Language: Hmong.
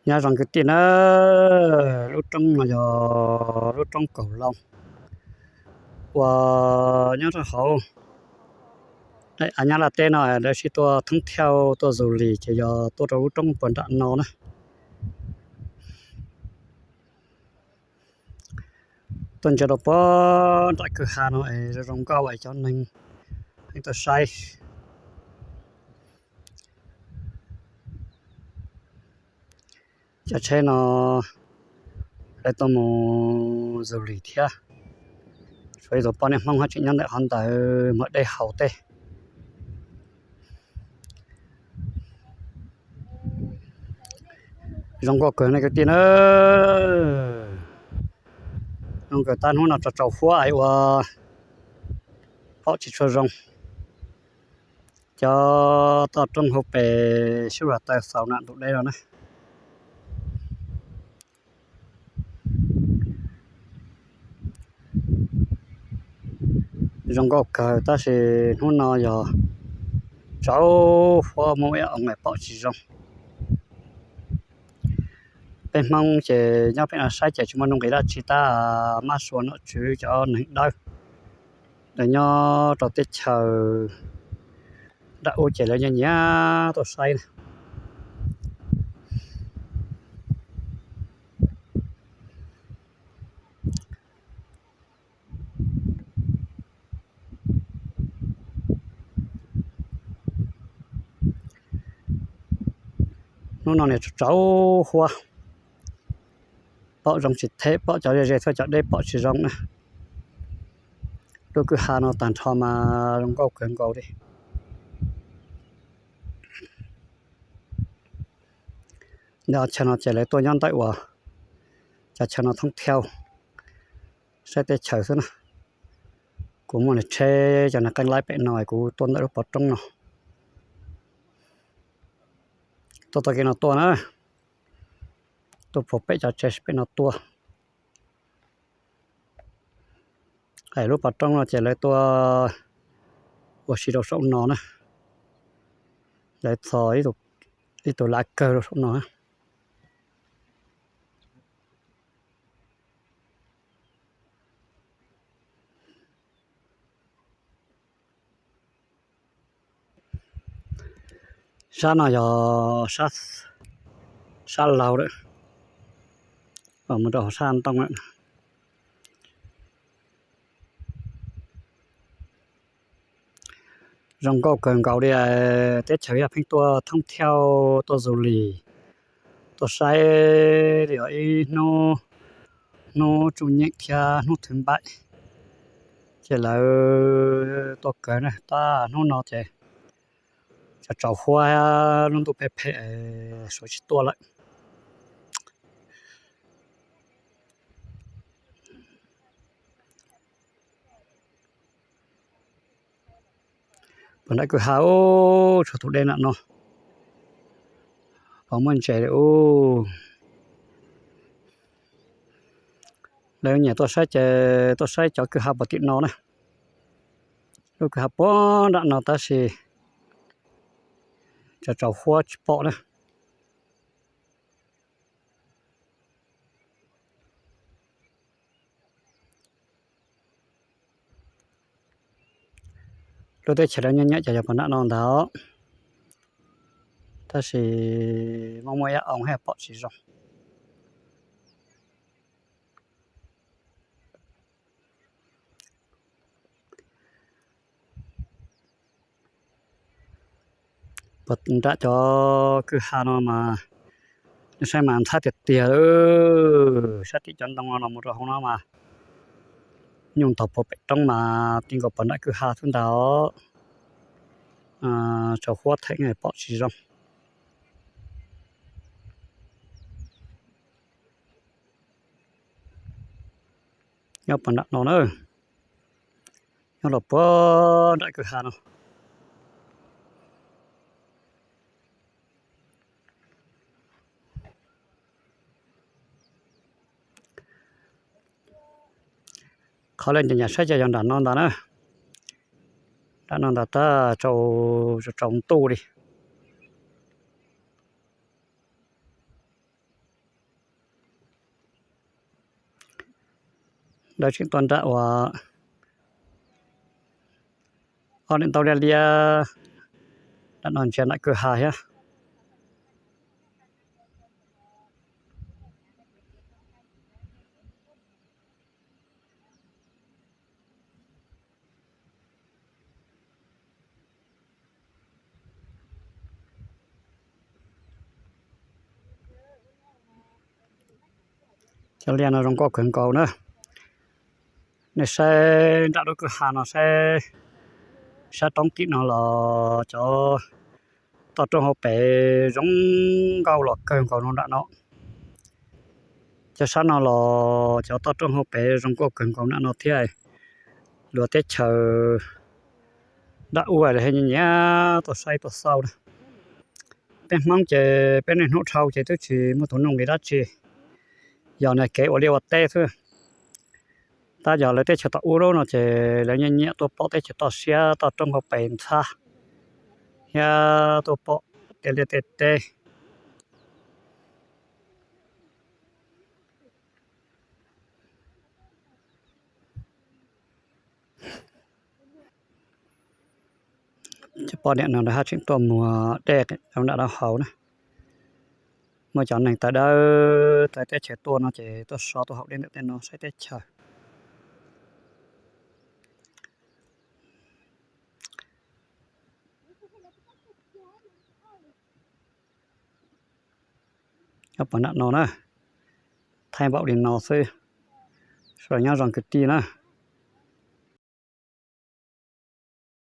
Nyob zoo kwv tij na, lub roob no yog lub roob Kaum Loo uas nyob rau hauv av Nyab Laj teb no. Lawv sib tuaj thoob thiauj tuaj zus lis ces yog tuaj rau lub roob puag nram no na. Tuaj ntsia rau puag nram kwj ha no es zoo zoo nkauj es cov neeg pheej tuaj saib. Cov tsheb no lawv tuaj mus zus lis thiab. Suav ib tus poj niam Hmoob ho tseem nyob ntawm hov ntawd muag dej haus tej. Zoo nkauj kawg nej kwv tij na. Zoo kawg, tab hnub no tsaus tsaus huab es ua paum tsis tshua zoo. Cov toj roob hauv pes sib ua taw xaus nram ntug dej no na. Zoo nkauj kawg tab sis hnub no yog tsaus huab muaj ib oo paum tsis zoo. Peb Hmoob ces nyob pem no saib ces tsis muaj nuj nqis dab tsi tab mab sua nom tswv cov neeg dawb, lawv nyob rau teb chaws dab ub ces lawv nyiam nyiam tuaj saib na. Hnub no niam tsaus huab, paum zoo tsis theb, paum cov ze ze thiab cov deb paum tsis zoo na. Lub kwj ha no tag nrho mas zoo nkauj kawg nkaus li. Nyob chaw no ces lawv tuaj nyob ntawm uas cov chaw no thoob thiauj saib teb chaws xwb na. Kuv muaj niag tsheb cov niag qeej laib pem no kuv tuaj ntawm lub pov roob no, tuaj tau kev no tuaj na, tuaj puag pem cov tsev pem no tuaj. Lub pov roob no ces lawv tuaj ua si rau saum no na, lawv txhos ib tug lav kawg rau saum no. Sab no yog sab laug lawm, mus rau hauv sab ntoo lawm. Zoo nkauj kawg nkaus li, teb chaws yog pheej tuaj thoob thiauj tuaj zus lis, tuaj saib li ib hnub, hnub tsuj nyeem thiab hnub thwv npaim, ces lawv tuaj kawg na. Tab hnub no ces tsaus tsaus huab, lub ntuj phem phem, Suav tsis tuaj lawm. Puag nram kwj ha ub, tshuav tus dej nram no, puas muaj ntses li ub. Lawv nyiam tuaj saib ces tuaj saib cov kwj ha puag tim no na. Lub kwj ha puag nram no tab sis tsaus tsaus huab tsis pom na. Lub teb chaws lawv nyiam nyiam ces yog puag nram no ntag, tab sis muaj muaj ib oo haj pom tsis zoo. Puag nram cov kwj ha no mas nej saib mas ntxhab tiag tiag li. Sab tim cov ntoo no los mus rau hauv no mas nyuj ntog puag pem roob mas ti nkaus puag nram kwj ha xwb ntag os. Tsaus huab theem pom tsis zoo. Nyob puag nram no na, nyob los puag nram kwj ha no. Qhov lawv nyiam nyiam saib ces yog nram no ntag na. Nram no ntag tab tsaus tsaus ntuj li. Lawv tseem tuaj nram uas ob niam ntau liab liab, nram no ntsia nram kwj ha thiab. Cov liaj no zoo nkauj kawg nkaus na. Nej saib nram lub kwj ha no saib, sab roob tim no los cov toj roob hauv pes zoo nkauj los kawg nkaus no nram no. Cov sab no los cov toj roob hauv pes zoo nkauj kawg nkaus nram no thiab. Luag teb chaws nram ub lawv nyiam nyiam tuaj saib tuaj xauj na. Peb Hmoob ces peb niaj hnub dhau ces twb tsis muaj tus nug li dab tsi, yog niag kev ua liaj ua teb xwb. Tab yog lawv teb chaws tom ub lub no ces lawv nyiam nyiam tuaj pom teb chaws toj siab toj roob hauv pes ntxhab, thiab tuaj pom tej liaj tej teb. Cov poj niam no lawv haj tseem tuaj muag dej rau nram no haus na. Muaj cov neeg tawv dawb tawv teb chaws tuaj no ces tuaj so tuaj haus dej ntawm tej no saib teb chaws. Nyob puag nram no na, thaij npaum li no xwb. Sawv daws nyob zoo kwv tij na.